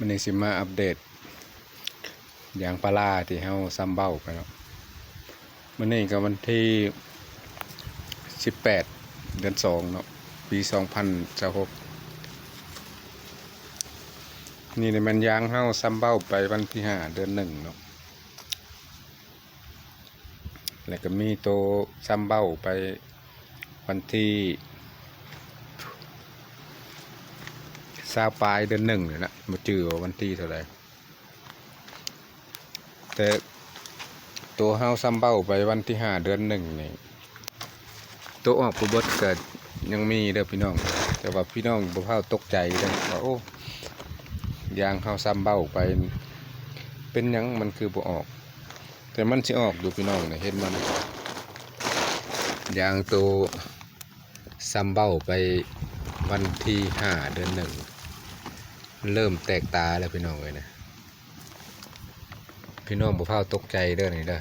ມື້ນີ້ຊິມາອັບເດດຢາງພາລາທີ່ເຮົາຊຳເບົາໄປເນາະ. ມື້ນີ້ກໍວັນທີສິບແປດ ເດືອນສອງເນາະ ປີສອງພັນຊາວຫົກ. ນີ້ແມ່ນຢາງເຮົາຊຳເບົາໄປວັນທີຫ້າ ເດືອນໜຶ່ງເນາະ. ແລ້ວກໍມີໂຕຊຳເບົາໄປວັນທີຊາວປາຍເດືອນໜຶ່ງນີ້ລະ, ບໍ່ຈື່ວ່າວັນທີເທົ່າໃດ. ແຕ່ໂຕເຮົາຊຳເບົາໄປວັນທີຫ້າ ເດືອນໜຶ່ງນີ້ ໂຕອອກບໍ່ເບິດກໍຍັງມີເດີພີ່ນ້ອງ. ແຕ່ວ່າພີ່ນ້ອງບໍ່ພາວຕົກໃຈເດີວ່າ ໂອ້ ຢາງເຮົາຊຳເບົາໄປ ເປັນຫຍັງມັນຄືບໍ່ອອກ. ແຕ່ມັນຊິອອກຢູ່ພີ່ນ້ອງນະ, ເຫັນມັນ ຢາງໂຕຊຳເບົາໄປວັນທີຫ້າ ເດືອນໜຶ່ງ ເລີ່ມແຕກຕາແລ້ວພີ່ນ້ອງເອີຍນະ. ພີ່ນ້ອງບໍ່ພາວຕົກໃຈເດີນີ້ເດີ,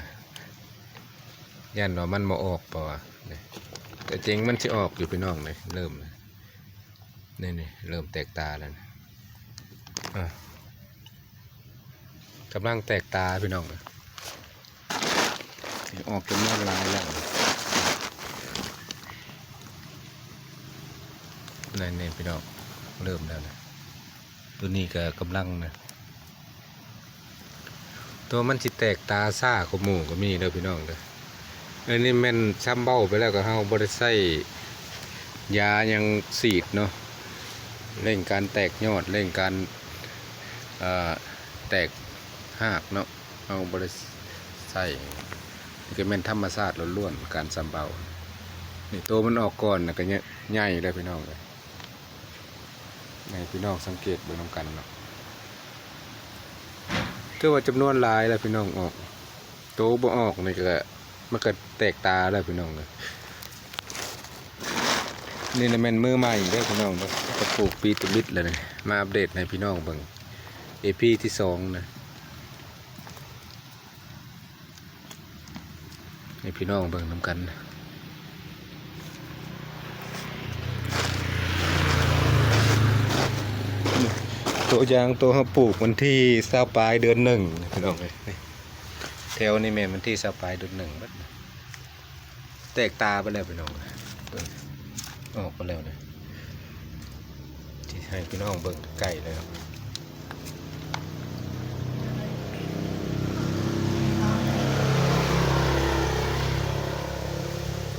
ຢ້ານວ່າມັນບໍ່ອອກ ເພາະວ່ານີ້ ແຕ່ຈິງມັນຊິອອກຢູ່ພີ່ນ້ອງນີ້. ເລີ່ມ ນີ້ໆ ເລີ່ມແຕກຕາແລ້ວ. ອ່າ ກຳລັງແຕກຕາພີ່ນ້ອງ, ອອກຈຳນວນຫຼາຍແລ້ວ. ນັ້ນນີ້ພີ່ນ້ອງ ເລີ່ມແລ້ວນະ. ໂຕນີ້ກໍກຳລັງນະ, ໂຕມັນຊິແຕກຕາຊ້າກວ່າໝູ່ກໍມີເດີພີ່ນ້ອງເດີ. ອັນນີ້ແມ່ນຊຳເບົາໄປແລ້ວ ກໍເຮົາບໍ່ໄດ້ໃຊ້ຢາຫຍັງສີດເນາະ, ເລັ່ງການແຕກຍອດ ເລັ່ງການ ເອີ ແຕກຮາກເນາະ, ເຮົາບໍ່ໄດ້ໃຊ້. ນີ້ກໍແມ່ນທຳມະຊາດລ້ວນໆ ການຊຳເບົາ. ນີ້ໂຕມັນອອກກ່ອນນະ ກໍໃຫຍ່ ໃຫຍ່ເດີພີ່ນ້ອງເອີຍ. ໃຫ້ພີ່ນ້ອງສັງເກດເບິ່ງນຳກັນເນາະ, ຖືວ່າຈຳນວນຫຼາຍແລ້ວພີ່ນ້ອງອອກ. ໂຕບໍ່ອອກນີ້ກໍ ມັນກໍແຕກຕາແລ້ວພີ່ນ້ອງເອີຍ. ນີ້ລະແມ່ນມືໃໝ່ເດີພີ່ນ້ອງເດີ, ກໍປູກປີຕະບິດແລ້ວນີ້. ມາອັບເດດໃຫ້ພີ່ນ້ອງເບິ່ງ ອີພີ ທີສອງນະ. ໃຫ້ພີ່ນ້ອງເບິ່ງນຳກັນ. ໂຕຢາງໂຕເຮົາປູກວັນທີຊາວປາຍເດືອນໜຶ່ງ ພີ່ນ້ອງເອີຍ. ແຖວນີ້ແມ່ນວັນທີຊາວປາຍເດືອນໜຶ່ງເບິດ. ແຕກຕາໄປແລ້ວພີ່ນ້ອງ, ເບິ່ງ ອອກໄປແລ້ວນະ. ຊິໃຫ້ພີ່ນ້ອງເບິ່ງໃກ້ໆເລີຍ.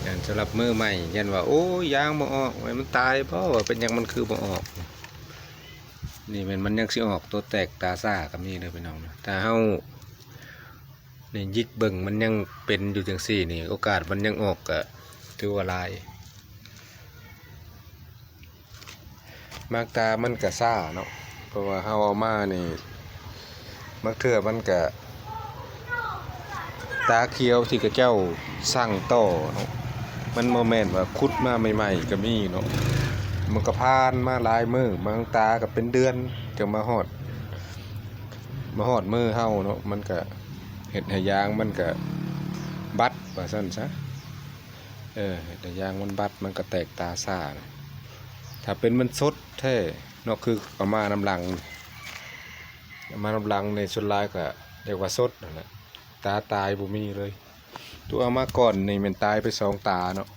ອັນສຳລັບມືໃໝ່ ຢ້ານວ່າ ໂອ້ຍ ຢາງບໍ່ອອກ ມັນຕາຍບໍ່ ວ່າເປັນຫຍັງມັນຄືບໍ່ອອກ. ນີ້ແມ່ນມັນຍັງຊິອອກ ໂຕແຕກຕາຊ້າກໍມີເດີພີ່ນ້ອງເດີ. ຖ້າເຮົາ ນີ້ ຢິກເບິ່ງ ມັນຍັງເປັນຢູ່ຈັ່ງຊີ້ນີ້ ໂອກາດມັນຍັງອອກກໍຖືວ່າຫຼາຍ. ໝາກຕາມັນກະຊ້າເນາະ, ເພາະວ່າເຮົາເອົາມານີ້ ບາງເທື່ອມັນກະຕາຂຽວທີ່ເຂົາເຈົ້າສັ່ງຕໍ່ເນາະ, ມັນບໍ່ແມ່ນວ່າຂຸດມາໃໝ່ໆກໍມີເນາະ, ມັນກໍຜ່ານມາຫຼາຍມື້, ບາງຕາກໍເປັນເດືອນຈຶ່ງມາຮອດ ມາຮອດມືເຮົາເນາະ, ມັນກະເຮັດໃຫ້ຢາງມັນກະບັດວ່າຊັ້ນຊະ. ເອີ ເຮັດໃຫ້ຢາງມັນບັດ ມັນກໍແຕກຕາຊ້າ. ຖ້າເປັນມັນສົດແທ້ເນາະ ຄືເອົາມານຳຫຼັງ ເອົາມານຳຫຼັງນີ້ ສ່ວນຫຼາຍກໍຮຽກວ່າສົດນັ້ນແຫຼະ, ຕາຕາຍບໍ່ມີເລີຍ. ໂຕເອົາມາກ່ອນນີ້ແມ່ນຕາຍໄປສອງຕາເນາະ,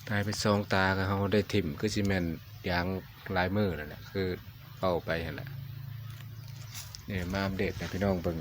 ຕາຍໄປສອງຕາ ກໍເຮົາໄດ້ຖິ້ມ ຄືຊິແມ່ນຢາງຫຼາຍມື້ນັ້ນແຫຼະ ຄືເວົ້າໄປຫັ້ນແຫຼະ. ນີ້ມາອັບເດດໃຫ້ພີ່ນ້ອງເບິ່ງ.